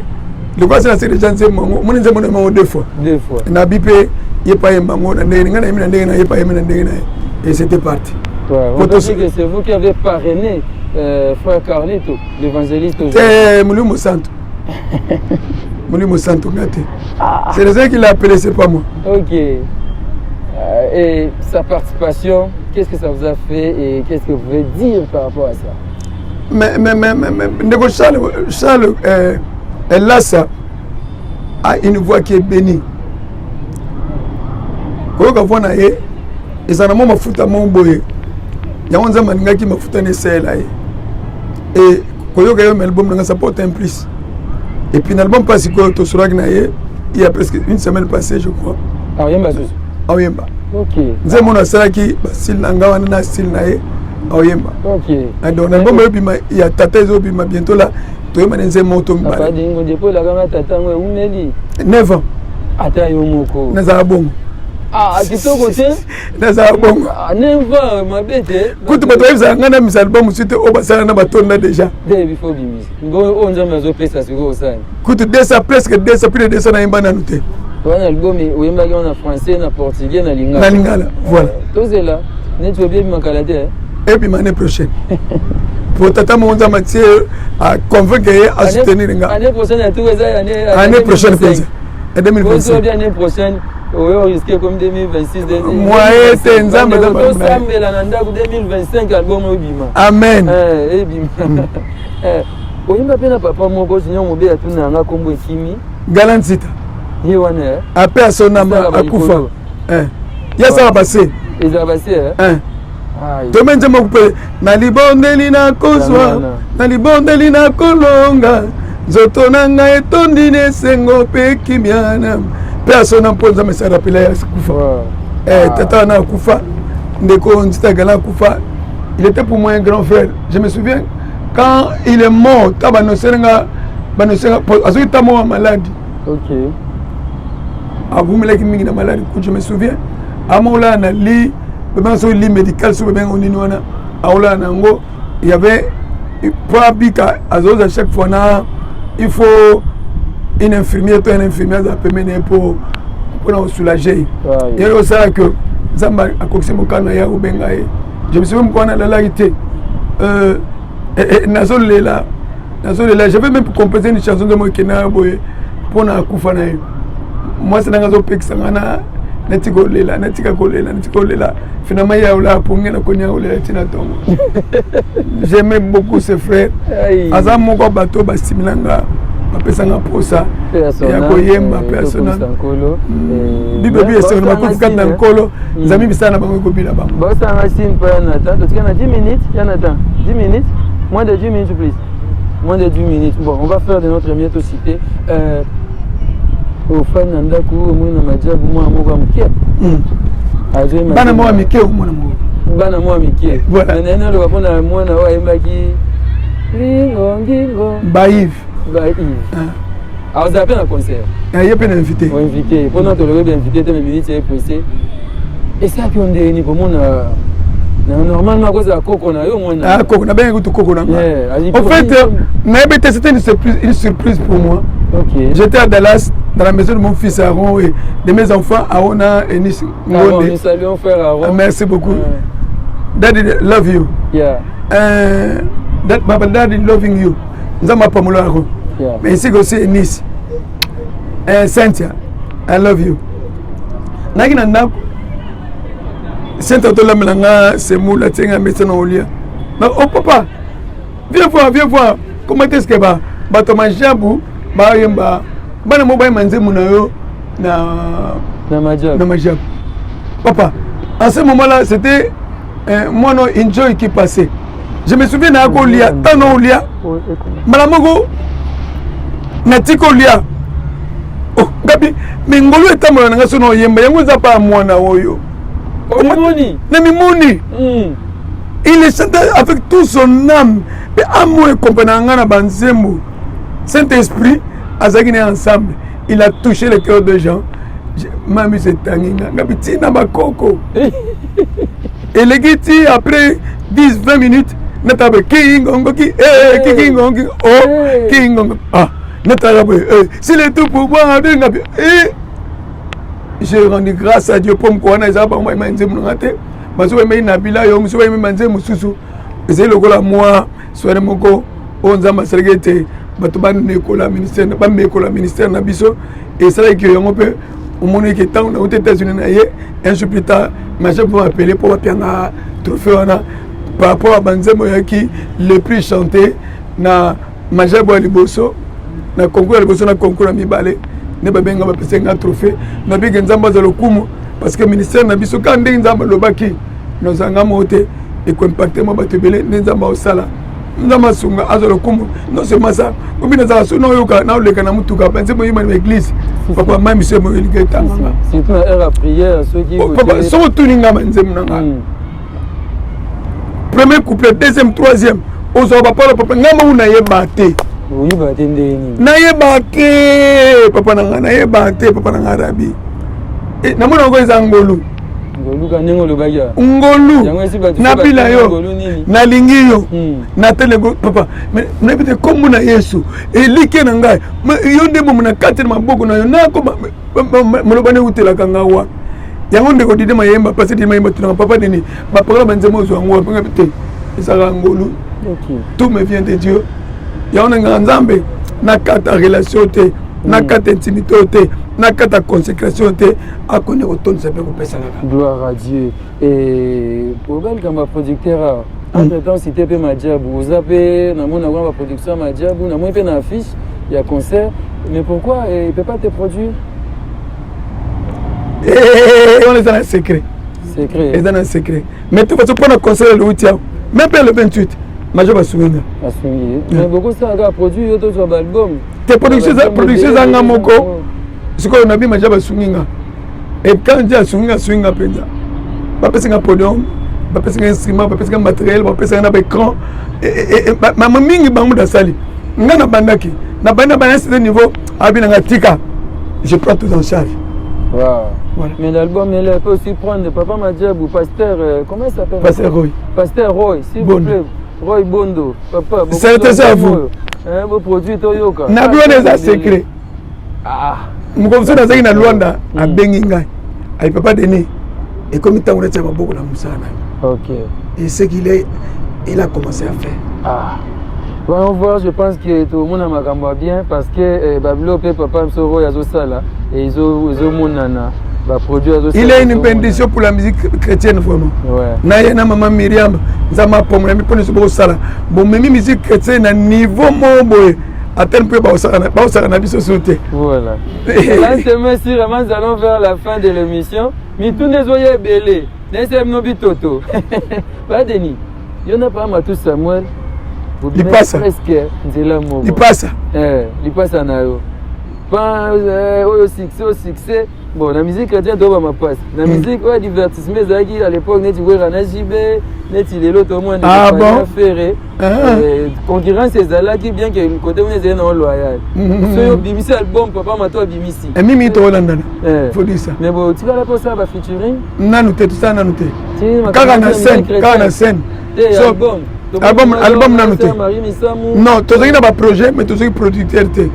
lokola se naseki déjà nzembo yango. Omoni nzembo na yango deux fois. Deux fois. Nabi mpe ye pa yemba yango na ndenge ngai nayembi, na ndenge na ye pa yembi na ndenge na ye, et c'était parti. Ouais, on peut dire que c'est vous qui avez parrainé frère Carlito, l'évangéliste. Te, Molimo Santo, Molimo Santo, nga te. C'est le qui l'a appelé, c'est pas moi. Ok. Et sa participation, qu'est-ce que ça vous a fait et qu'est-ce que vous pouvez dire par rapport à ça? Mais ndeko Charles Elasa a une voix qui est bénie. Koyoka voix na ye eza na mwa mafuta mo boye, yango Nzambe alingaki mafuta na esayela ye. E koyoka ye album nanga, ça porte un plus. Et puis na album mpa sikoyo tosolaki na ye il y a presque une semaine passée, je crois. Aoyemba susu? Aoyemba. Ok. Nzembo oyo asalaki bastyle na nga wana na style na ye, aoyemba. Donc na album oyobima ya tata ezobima bientôt là, toyemba na nzembo to mibale. Dingo depuis olakanga tata yango eumeli. 9 ans. Ata yo moko. Nazala bongo. Ah, kitoko te. Nazala bongo. 9 ans mabe te. Kutu bato bayebisaka ngai na misa album mosusu te oyo basala na batonda déjà. Nde bifo obimisa oyo Nzambe azopesa sikoyo osali. Kutu 200, presque 200, plus de 200 nayemba nanu te. Wana album oyembaki wana français, na portugais, na lingala. Na lingala, voilà. Tozela neti obi ebima kala te. Ebima année prochaine po tata moko Nzambe atie aconvaincre ye asoutenir nga. Année prochaine ya tour eza année. Année prochaine mpenza ya 2025. Année prochaine oyo risque comme 2026. Moye te, Nzambe. Tosambela na ndako, 2025 album obima. Amen. Ebima. Oyimba mpe na papa moko junior mobe, atuna yanga nkombo ekimi. Galanzita. Ye wana. Ape asonama akufa, ye asala base. Ezala base. Tome nzembo mpe na libondeli nakozwa, na libondeli nakolonga, nzoto na ngai etondi na esengo mpe kimia na mpe asona mpo Nzambe esarapela ya kufa. Tata wana akufa, ndeko Nzita Gala akufa. Il était pour moi un grand frère. Je me souviens quand il est mort, ta banosele nga, banosele azoki ta moko maladi. Awumelaki mingi na maladi. Je me souviens, amaolala na lit, babenga soki lit médical, soki babenga nini wana, aolala na yango. Il y avait po abika, azoza chaque fois na il faut une infirmière to un infirmier azala pembeni ye mpo mpona kosoulager ye. Ye osala ke Nzambe akokisi mokano ya kobenga ye. Je me souviens, moko wana alalaki te, nazolela, nazolela. J'avais même composé une chanson nzembo ekenda boye mpona akufa na ye. Mwasi nanga azopekisa nga na natika kolela, natika kolela, natika kolela. Finalement ye aolala ponge, nakoni akolela ntina ntongo. J'aimais beaucoup ce frère. Aza moko bato basimilanga, bapesanga mposa ya koyemba mpe asona bible bi esengo na bakufi kati na Nkolo. Nzambe, misala na bango ekobila bango. Bosanga signe mpo ya Nathan. Totika na 10 minutes ya Nathan, 10 minutes, moins de 10 minutes, please, moins de 10 minutes. Bon, on va faire de notre mieux. Tocité ofani na ndako, omoni na majabu mwana moko ya moke. Bana moko ya mike, omona moko. Bana moko ya mike. Naye naloba mpona mwana oyo ayembaki lingo ngingo. Baive. Baive azala mpe na concert. Ye mpe na invité. Invité mpona tolobi invité te, mais minute ye pressé. Esalaki yo ndeni komona normalement akozala koko na yo mwana? Ah, koko, nabengaki kutu koko na nga. Au fait, nayebi te, c'était une surprise, une surprise pour moi. J'étais à Dallas, dans la maison de mon fils Aaron et de mes enfants Aaron et Nice Ngonde. Nous saluons frère Aaron. Ah, merci beaucoup. Daddy love you. That, Baba, Daddy loving you. Nzambe apambola Aaron. Mais ici aussi Nice. Cynthia, I love you. Naki na ndako, Cynthia tolambela nga semoule, atienga mesa na olia. Oh papa, viens voir, viens voir. Comment est-ce que ba bato majabu bayemba, bana mo bayemba nzembo na yo na na majabu. Na majabu. Papa, en ce moment là c'était mwana Enjoy qui passait. Je me souviens, naya kolia, ntango olia mbala moko natiki kolia. Oh, ngabi me ngolu etambola na nga so na oyemba yango eza pa ya mwana oyo. Omimoni. Na mimoni. Il chantait avec tout son âme mpe amo ekompana nga na banzembo. Saint Esprit azalaki na ye ensemble, il a touché le cœur de gens. Mami etangi nga, ngabi ntina bakoko eleki ti après 10 20 minutes natala boye kingongo ki kingongo o kingongo. Ah, natala boye, s'il est tout pour moi de ngabi. J'ai rendu grâce à Dieu mpo moko wana eza bango bayema nzembo nanga te, bazo bayemaki na bila yo mosusu, bayemaki nzembo mosusu. Ezali lokola mwa soirée moko oyo Nzambe asalaki ete bato bamekola ministère, bamekola ministère na biso. Esalaki yango mpe omoni ke ntango nauti États-Unis na ye, un jour plus tard major mpo apele mpo bapianga trophée wana par rapport à banzembo oyaki le plus chanté na majabo ya liboso, na concours ya liboso, na concours ya mibale nde babenga, bapesa nga trophée. Nabiki Nzambe aza lokumu parce que ministère na biso, kaka ndenge Nzambe alobaki, nozanga moko te, ekoimpacte mwa bato ebele. Nde Nzambe aosala, Nzambe asunga, azwa lokumu. Non seulement ça, obi nazala so naoyoka, naoleka na mutuka, banzembo oyimba na église, papa, mai miso emoyelinga etanganga. Surtout na heure ya prière soki. Papa, soki otuni nga banzembo na nga, premier couplet, deuxième, troisième, ozwaka bapala. Papa, ngai moko nayeba te. Oyeba te ndenge nini? Nayeba te, papa na ngai, nayeba te, papa na ngai rabi. Namona yango eza ngolu. Ngoluka ndenge olobaki. Ngolu nabila yo, nalingi yo nateleko papa, nayebi te kombo na Yesu elike na ngai, yo nde bomo na kati na maboko na yo nako maloba neutelaka nga wa yango. Ndeko Dide Mayemba, pasi Dide Mayemba tunaka papa nini bapakola banzembo ozwa yango wapi te. Ezalaka ngolu, tout me vient de Dieu. Yango nangaka Nzambe na kata relation te, na kata intimité te, na kata consécration te, akoni kotondisa mpe kopesa kaka. Gloire à Dieu. Oba likambo ya producteur awa, entre temps cité mpe majabu oza mpe, namoni nakona baproduction ya majabu, namoni mpe na affiche ya concert, mais pourquoi il peut pas te produire? Wana eza na secret. Secret. Eza na secret, mais toute façon mpona concert elouti awa, même mpe le 28 majo basungi nga. Basungi, mais bokosala kaka produit yo tozwa baalbum. Te, production eza nga moko. Sikoyo nabi maja basungi nga, et quand Dieu asungi nga, asungi nga mpenza. Bapesi nga podium, bapesi nga instrument, bapesi nga matériel, bapesi nga na baécran mama mingi. Bango moto asali nga, nabandaki, nabandi na bana certain niveau, abi na nga tika. Je prends tout en charge. Wow. Voilà. Mais l'album, il peut aussi prendre Papa Madjabou, Pasteur, comment il s'appelle? Pasteur Roy. Pasteur Roy, s'il vous plaît. Roy Bondo, papa. C'est ça à vous. Hein, beau produit Toyoka. Nabi wana eza secret. Ah. Mokolo mosusu nazalaki na Luanda, abengi ngai. Ayi papa Denis, ekomi ntango natia maboko na mosala na yo. Ok. Et ce qu'il est, il a commencé à faire. Ah. Voyons voir, je pense que tout le monde a makambo bien parce que eh, Babilo pe papa Msoro yazosala et ezomonana ba produit azosala. Il est une bénédiction pour la musique chrétienne vraiment. Ouais. Na ye na maman Myriam, Nzambe apombola mi pona bosala. Bomemi musique chrétienne na niveau moko boye. Atteindre mpe baosaka na biso so te. Voilà. Lentement, sûrement, nous allons vers la fin de l'émission. Mituna ezoya ebele. Nayesela bino bitoto. Pa Denis, yo na pa Matou Samuel, lipasa presque nzela moko. Lipasa. Eh, lipasa na yo. Pa oyo succès, oyo succès. Bon, na musique chrétienne toba mapasi. Na musique oyo divertissement ezalaki à l'époque neti Wera na JB, neti lelo tomona ah bon? Ferré. Ah. Concurrence ezalaki bien que côté wana ezali na loyal. Soki obimisi album papa Mato abimisi. Eh, mimi tolandana. Faut dire ça. Mais bon, tikala mpo osala ba featuring? Nanu te, tosala nanu te. Kaka na scène, kaka na scène. Te album. Album, album nanu te. Non, tozalaki na ba projet mais tozalaki producteur te.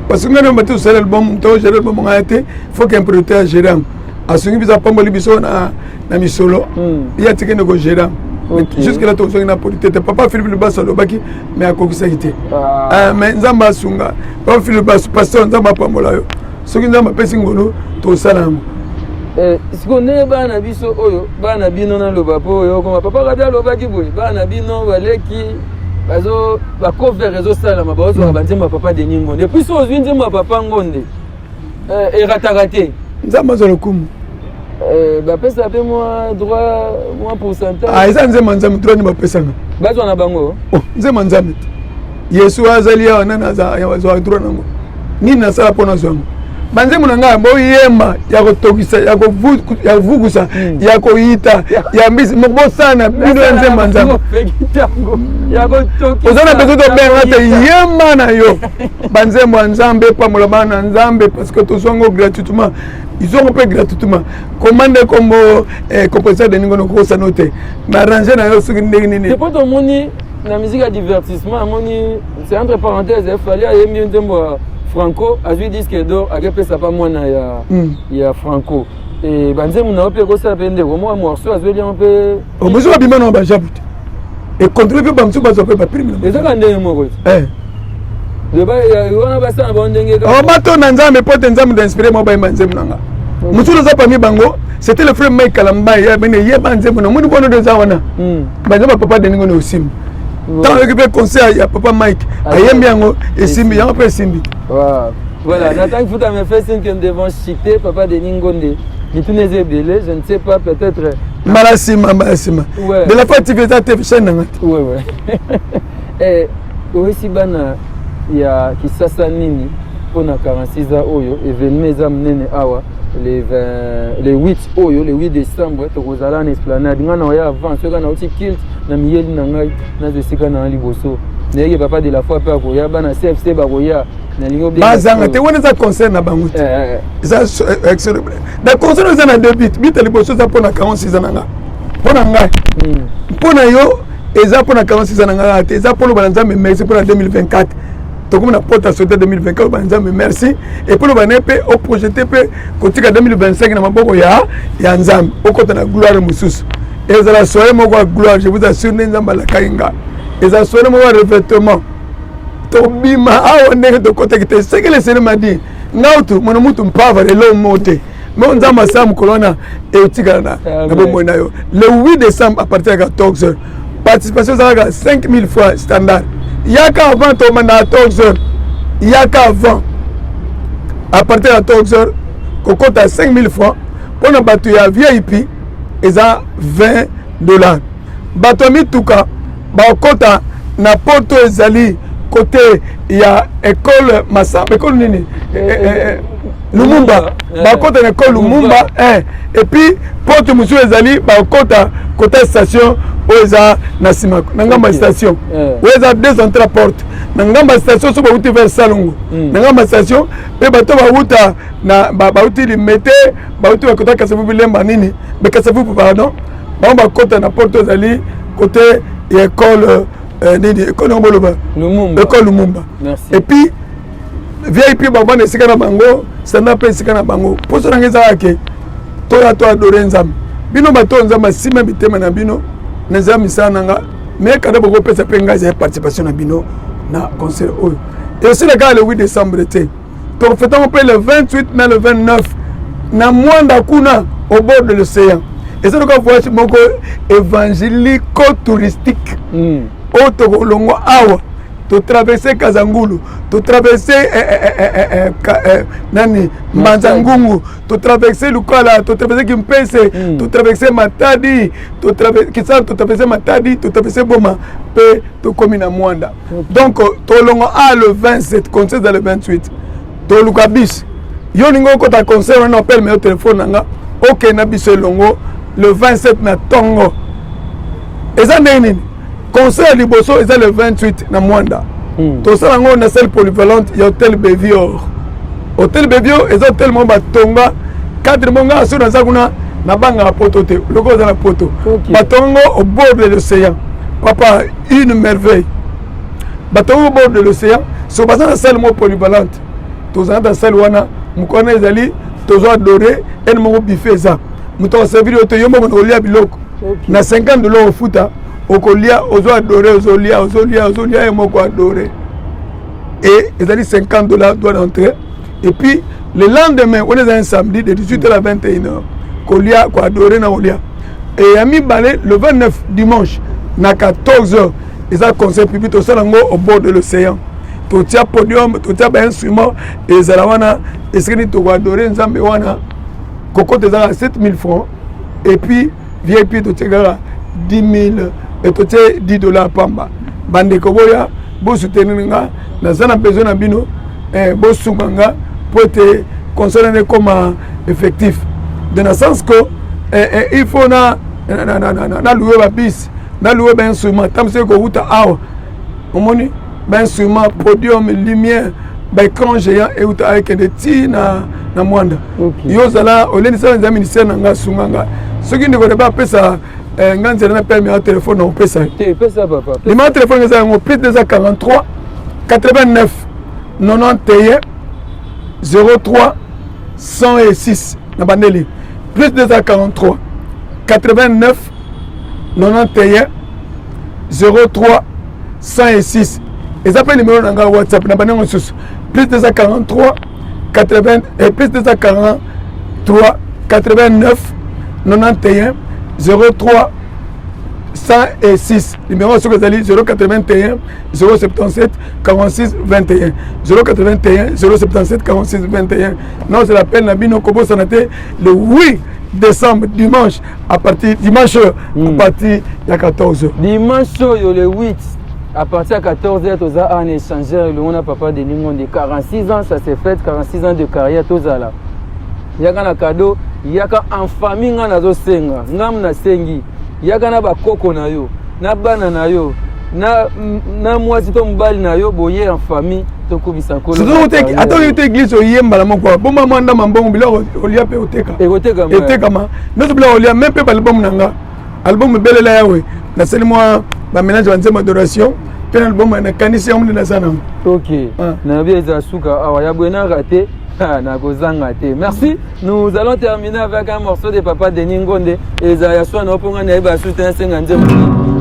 Parce que ngai bato tosala album, togere album ngai te, faut qu'un producteur agere yango. Asungi biso, apamboli biso na misolo. Ye atikende kogere yango. Jusque là tozongi na producteur te. Papa Philippe Lubaso alobaki mais akokisaki te. Mais Nzambe asunga. Papa Philippe Lubaso, pasteur, Nzambe apambola yo. Soki Nzambe apesi ngolu, tosala yango. Sikoyo ndenge bana biso oyo, bana bino naloba po oyo okoma papa Rabi alobaki boye, bana bino baleki bazo ba cover ezosalama, bazozwaka ba nzembo ya papa Denis Ngonde. Et puis soki ozwi nzembo ya papa Ngonde, erataka te. Nzambe azwa lokumu. Bapesa pe mwa droit, mwa pourcentage. Ah, eza nzembo ya Nzambe, droit nini bapesanga? Bazwa na bango. Oh, nzembo ya Nzambe te. Yesu azali awa, nani azwa droit nango? Nini nasala mpo nazwa yango? Banzembo na ngai boyemba ya kotokisa, ya kovukusa, ya koyita, ya mbisi, mokobosana na bino ya nzembo ya Nzambe. Oza na besoin tobenga te, yemba na yo banzembo ya Nzambe, pambola bana na Nzambe parce que tozwa yango gratuitement. Izongo mpe gratuitement. Commande kombo compositeur de ningo nokosano te. Mais arranger na yo soki ndenge nini. Te po tomoni na musique ya divertissement, amoni c'est entre parenthèses, Fally ayembi nzembo ya Franco, azwi disque d'or, akepesa pa mwana ya Franco. Et banzembo na yo mpe ekosala mpe ndeko mwa morceau azweli yango mpe. Omosi babima na bajabu te. E contrôle mpe bamosusu bazwa mpe baprime na bango. Ezaka ndenge moko te. Loba, wana basala bango ndenge kaka. Oh, bato na Nzambe, po te Nzambe d'inspirer mwa bayemba nzembo na nga. Mosusu aza parmi bango, c'était le frère Mike Kalambay, ya bene yeba nzembo na moni bono eza wana. Banzembo ya papa Denis Ngono osimbi. Ntango ayoki mpe conseil ya papa Mike, ayembi yango, esimbi, yango mpe esimbi. Wow. Voilà, Nathan Fouta me fait signe que nous devons citer papa Denis Ngonde. Mituna eza ebele, je ne sais pas, peut-être. Mbala nsima, mbala nsima. Ouais. De la fois TV eza te chaîne na nga te. Ouais, ouais. Eh, oyesi bana ya Kisasa nini mpona 46 ans oyo événement eza monene awa le 20, le 8 oyo, le 8 décembre tokozala na esplanade. Nga na oya avant, soki nauti culte na miyeli na ngai nazwa esika na liboso. Nayeke papa de la foi mpe akoya, bana CFC bakoya. Nalingi obenga Bazanga te, sikoyo. wana eza concert na bango te. Eza na concert eza na deux buts. But ya liboso eza mpona 46 ans na nga. Mpona ngai. Mpona yo eza mpona 46 ans na ngai te, eza mpona loba na Nzambe merci mpona 2024. Tokomi na porte ya sauter 2024, loba na Nzambe merci. Et puis loba na ye mpe oprojete mpe kotika 2025 na maboko ya Nzambe, okota na gloire mosusu. Ezala soirée moko ya gloire, je vous assure, nde Nzambe alakaki nga. Ezala soirée moko ya revêtement. Tobima awa ndenge tokotaki te. Ce que le Seigneur m'a dit, ngautu mono mutu mpava lelo mote. Mais Nzambe asala mokolo wana etikala na bomoi na yo. Le 8 décembre à partir ya 14 heures. Participation ezalaka 5000 fois standard. Yaka avant tobanda à 14 heures. Yaka avant. À partir ya 14 heures kokota 5000 francs mpona bato ya VIP eza vingt dollars. Bato ya mituka bakota na poto ezali côté ya école Masamba, école nini? Lumumba, bakota na école Lumumba 1, et puis porte mosusu ezali bakota kota station oyo eza na nsima na ngambo ya station, oyo eza deux entrées à porte na ngambo ya station. So bauti vers Salongo, na ngambo ya station, mpe bato bauta na bauti Limete, bauti bakota Kasavubu, Lemba, nini, Kasavubu, pardon, bango bakota na porte ezali côté ya école nini, école yango boloba école Lumumba. Et puis VIP bavanda esika na bango, standard mpe esika na bango. Mposo nanga ezalaka ke toya to adorer Nzambe. Bino bato oyo Nzambe asima mitema na bino na nzela misala na nga, mais kada bokopesa mpe ngai, ezali participation na bino na concert oyo. Esila kaka le 8 décembre te, tokofetango mpe le 28 na le 29 na Mwanda kuna, au bord de l'océan. Eza loka voyage moko évangélico touristique oyo tokolongwa awa, totraverse Kazangulu, totraverse nani, Mbanza Ngungu, totraverse Lukala, totraverse Kimpese, totraverse Matadi, Kisala, totraverse Matadi, totraverse Boma, mpe tokomi na Mwanda. Donc tolongwa a le 27, concert eza le 28. Toluka bis yo olingi okota concert wana, opelema yo telefone na nga, okende biso elongo le 27 na ntongo. Eza ndenge nini? Concert ya liboso eza le 28 na Mwanda. Tosala yango na salle polyvalente ya Hotel Bevior. Hotel Bevior eza hotel moko batonga cadre mo nga so naza kuna, nabangaka poto te, loko oza na poto. Batonga au bord de l'océan, papa, une merveille. Batonga au bord de l'océan, so baza na salle moko polyvalente. Tozala na salle wana, moko wana ezali tozo adorer ene moko, buffet eza, moto akoservir yo te, yo moko na kolia biloko na 50 $ ofuta, okolia, ozo adorer, ozolia, ozolia, ozolia, ye moko adorer. Et ezali 50 $ droit d'entrée. Et puis le lendemain wana ezali un samedi, de 18h à 21h, kolia, koadorer na kolia. Et ya mibale, le 29, dimanche, na 14h, eza concert public. Tosala yango au bord de l'océan, totia podium, totia bainstrument, ezala wana esika nini tokoadorer Nzambe wana. Kokota ezalaka 7000 francs, et puis VIP totie kaka 10 000 et totie 10 $ pamba. Bandeko, boya bosoutenir nga, naza na besoin na bino, bosunga nga po ete concert wana ekoma effectif, de na sens que il faut na nalouer babus, nalouer bainstrument. Ntango soki kowuta awa, omoni bainstrument, podium, lumière, baécran géant euta akende ti na Mwanda. Yo ozala olendisaka nzela ministère na nga, sunga nga. Soki ndeko na bapesa nga nzela na permis ya telefone, na opesa ye numéro ya telefone. Eza yango plus 243 89 91 03 106. Na bandeli, plus 243 89 91 03 106. Eza mpe numéro na ngai WhatsApp. Na bandango mosusu, plus 243 80 et plus 243 89 91 03 106. Numéro soki ezali 081 077 46 21, 081 077 46 21. Non, c'est l'appel na bino. Kobosana te, le 8 décembre, dimanche, à partir dimanche à partir ya 14 heures. Dimanche oyo, le 8, à partir de 14h, toza en échangeur elongo na papa Denis Ngonde. 46 ans, ça s'est fait, 46 ans de carrière. Tozala, yaka na cadeau, yaka en famille. Nga nazosenga, ngamu nasengi, yaka na bakoko na yo, na bana na yo, na mwasi to mobali na yo, boye en famille, tokubisa Nkolo. Ata oyo te, église oyembala moko, boma mwa ndama mbongo, biloko olia mpe oteka. Ekotekama. Etekama nyonso, biloko olia me mpe baalbum na nga, album ebelela yawe, nasali mwa bamélange, banzembo adoration mpe na album nakanisi yango nde naza nango. Ok, nayebi eza suka awa ya boye, na raté, nakozanga te. Merci. Nous allons terminer avec un morceau de papa Denis Ngonde. Eza ya swa na mponga nayeba asu te, nsenga nzembo.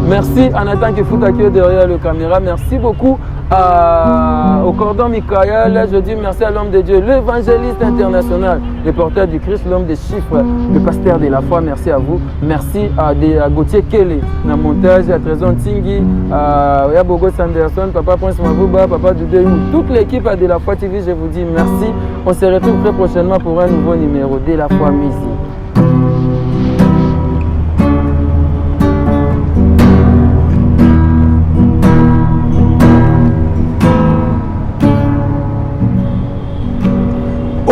Merci à Nathan Kifuta qui est derrière le caméra. Merci beaucoup au cordon Michael. Je dis merci à l'homme de Dieu, l'évangéliste international, le porteur du Christ, l'homme des chiffres, le pasteur de la foi. Merci à vous. Merci à Gauthier Kele na montage, à Trésor Tingi, à Yabogo Sanderson, papa Prince Mabouba, papa Doudou, toute l'équipe à De la Foi TV. Je vous dis merci. On se retrouve très prochainement pour un nouveau numéro de la Foi Musique.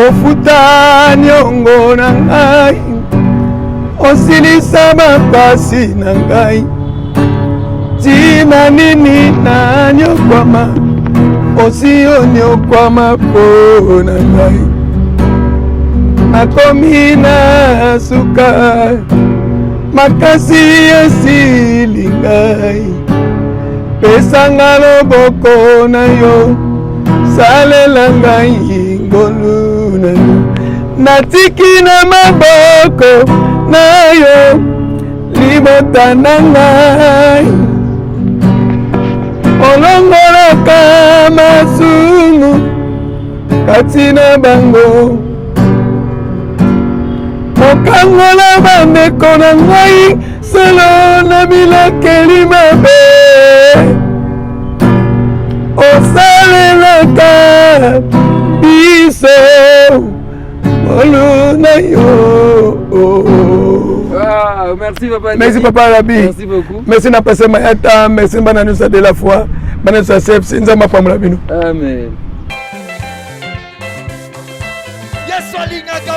Ofuta niongo na ngai, osilisa bapasi na ngai. Ntina nini nanyokwama, osi onyokwama mpo na ngai. Nakomi na suka, makasi esili ngai. Pesanga loboko na yo, salela ngai ngolu na yo. Natiki na maboko na yo libota na ngai, olongolaka masumu kati na bango, okangola bandeko na ngai solo na bilakeli mabe, osalelaka biso ngolu na yo. Ah, merci papa. Merci papa Rabi. Merci beaucoup. Merci na pasteur Mayata, merci bana nyonso de la foi, bana nyonso ya CFC, Nzambe apambola bino. Amen. Yesu alingaka.